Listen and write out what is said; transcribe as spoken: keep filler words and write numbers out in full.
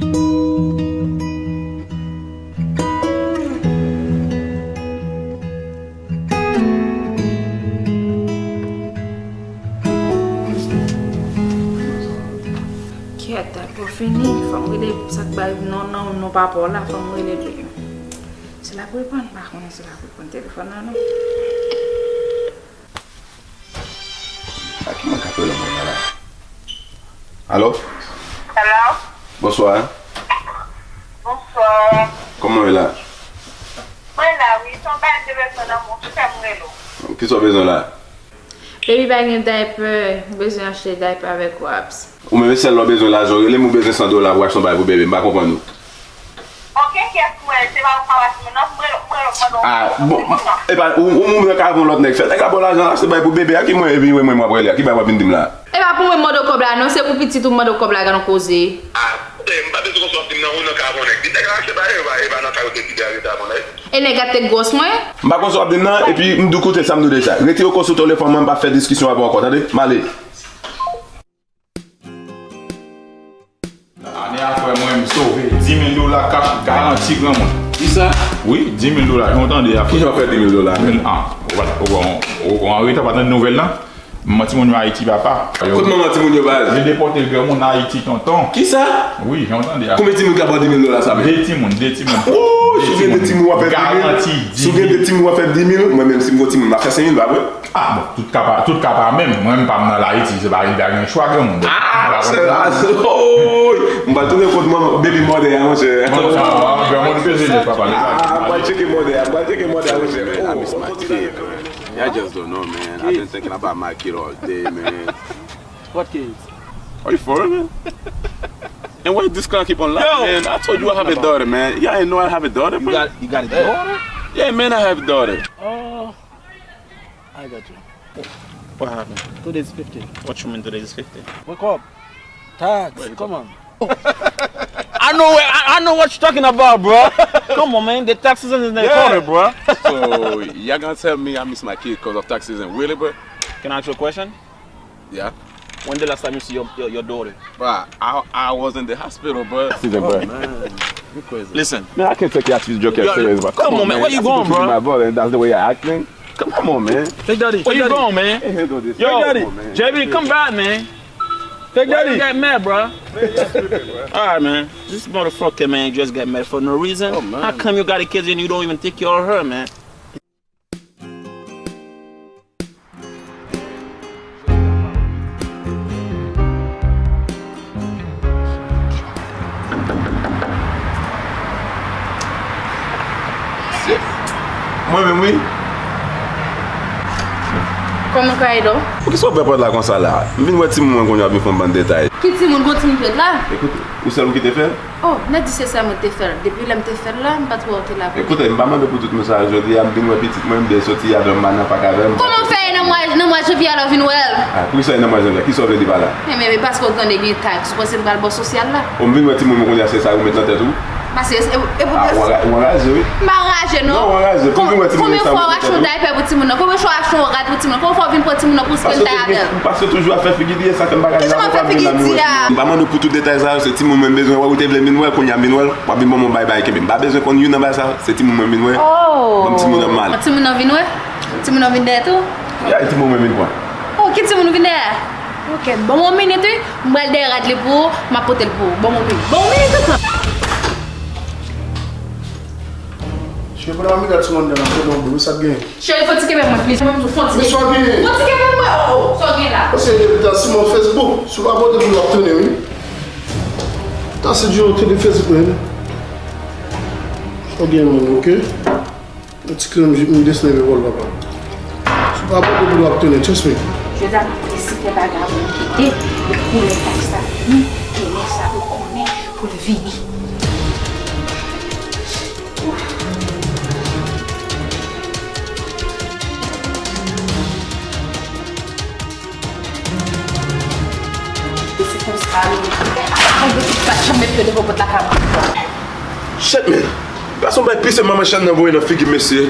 Kèt, dat pou fini, fò m rele sa k bay non, non, non papa w la, fò m rele li. Si l ap reponn, m pa konnen si l ap reponn telefòn nan, non. A ki mwen k ap rele mwen nan la? Alo? Hello? Bonswa. Bonswa. Kòman w ye la? Mwen la, wi. Se yon bagay m te bezwen nan men w ki fè m rele w. Kisa w bezwen la? Baby pa gen diaper, m bezwen achte diaper avèk wipes. Ou menm, e sèl lè w bezwen lajan, w rele m, ou bezwen san dola pou w achte yon bagay pou bebe, m pa konprann ou. Ok, kiyès mwen? Se pa ou k pa wè timoun nan, mwen, mwen, mwen, mwen, Ah, bon, timoun nan. Epa, ou, ou, ou nan ka avè yon lòt nèg, fè nèg la ba w lajan, achte bagay pou bebe, a ki mwen, epi mwen, mwen, w ap rele, a ki bagay w ap vin di m la? E pa pou mwen mande w kòb la, non, se pou pitit ou m mande w kòb la, gad yon koze. Ah, eh, m pa bezwen konsa w ap di m nan, ou nan ka avè yon nèg. Di nèg la achte bagay, e pa, e pa nan kay ou te kite a rete avè yon nèg. E nèg la te gwòs mwen? M pa konn sa w ap di m nan, epi m di w koute sa m di w deja. Retire w konso telefòn mwen, m pa fè diskisyon avè w ankò, tande? M ale. Ane a, frè mwen, m sove dis mil dola kach garanti granmoun. Kisa? Wi, dis mil dola, jan w tande a. Kijan w fè dis mil dola, men? Ah, ou pa, ou, ou, ou an reta, pa tande nouvèl lan? Manman timoun yo Ayiti, papa. Kot manman timoun yo, baz? Yo depòte granmoun Ayiti, tonton. Kisa? Wi, jan w tande a. Konbyen timoun k ap ba w dis mil dola sa, men? De timoun, de timoun. Woo, si w gen de timoun, w ap fè dis mil. Garanti dis mil. Si w gen de timoun, w ap fè dis mil. Mwen menm, si m gen yon timoun, m ap fè senk mil, pa vre? Ah, bon, tout ka pa, tout ka pa menm. Mwen menm, pa m nan Ayiti, se pa, li pa gen chwa, granmoun. Ah, m pa konn sa. Oy, m pral tounen kot manman, baby mother a, monchè. Bon, sa, granmoun peze nèt, papa, li pa. Ah, m pral tcheke mother a, m pral tcheke mother a, monchè. Oh, I miss my kid, man. Yeah, I just don't know, man. I've been thinking about my kid all day, man. What kids? Are you for real, man? And why this clown keep on laughing, man? I told you I have a daughter, man. Yeah, I know I have a daughter, bro. You got, you got a daughter? Yeah, man, I have a daughter. Oh, I got you. What happened? Today is fifteen. What you mean today is fifteen? Wake up. Tax, come on. I know where, I, I know what you're talking about, bro. Come on, man. The tax season is in the corner, bro. So, y'all gonna tell me I miss my kid 'cause of tax season, really, bro? Can I ask you a question? Yeah. When the last time you see your, your, your daughter? Bro, I, I was in the hospital, bro. Tax season, bro. Man, you crazy. Listen. Man, I can't take y'all serious, serious, bro. Come on, man. Where you going, bro? My brother, and that's the way you're acting. Come on, man. Take daddy. Where you going, man? Can't handle this. Yo, J B, come back, man. Take daddy. Why you got mad, bro? All right, man. This motherfucker, man, just got mad for no reason. Oh, man. How come you got a kid and you don't even take care of her, man? Mwen menm, wi. Kòman Kaydo? Poukisa w ouvè pòt la konsa la? M vin wè timoun mwen kounye a, ap vin fè yon bann detay. Ki timoun? Gon timoun ki ret la? Ekoute, ou sèl ou ki te fè l? Oh, nèg di se sèl mwen ki te fè l. Depi lè m te fè l la, m pa twò te la pou li. Ekoute, m pa mande pou tout moun sa jodi a, m vin wè pitit mwen, m byen soti avè m, m pa nan pak avè m. Kòman w fè e nan mwa, nan mwa janvye a la w vin wè l? Ah, poukisa e nan mwa janvye? Kisa w vle di pa la? Men, men, men paske w tande gen taks, ou panse m pral ba w sosyal la? Bon, m vin wè timoun mwen kounye a, se sa ou met nan tèt ou? Pase, e, e pou... Ah, ou anra-, ou anraje, wi. M pa anraje, non. Non, ou anraje. Pou m vin wè timoun mwen sa ou met nan tèt ou? Konbyen fwa w achte yon daypè pou timoun nan? Konbyen fwa w achte yon rad pou timoun nan? Konbyen fwa w vin pran timoun nan pou spen tay avè l? Paske toujou ap fè figi di, e sa fè m pa ka... Toujou ap fè figi di a. M pa mande w pou tout detay sa yo, se timoun mwen m bezwen wè, ou te vle m vin wè, kounye a m vin wè l, w ap vin ban m yon bay bay kenbe. M pa bezwen konn youn nan bay sa yo, se timoun mwen m vin wè. Oh. Ban m timoun nan m ale. Timoun nan vin wè? Timoun nan vin dèyè tou? Ya, e timoun mwen m vin pran. Oh, ki timoun ou vin dèyè a? Ok, ban m yon minit, wi. M pral dèyè rad li pou ou, m ap pote l pou ou. Ban m yon minit. Ban m yon minit, tonton. Cheri, pandan m ap gade sou anndan nan, fè non, bro, sa k genyen? Cheri, fò ti kenbe mwen, please. Mwen menm tou, fò ti kenbe. Men sa w genyen? Fò ti kenbe mwen, oh, oh, sa w genyen la? Paske depi ta sou mwen Facebook, si w pa pote pou l w ap tounen, wi. Ta se di yo te de Facebook, wi. Sa w genyen, man, ok? Yon ti kle m, m desine epi wòl papa. Si w pa pote pou l w ap tounen, trust me. Jodi a, m ap deside bagay mwen kite, e koulè kay sa vini, e lè sa ou konnen pou l vini. E se konsa, wi. Mwen, yo pa janm met pye devan pòt lakay mwen ankò. Shit, man. Gason bay plis manman chan nan voye nan figi m, mesye.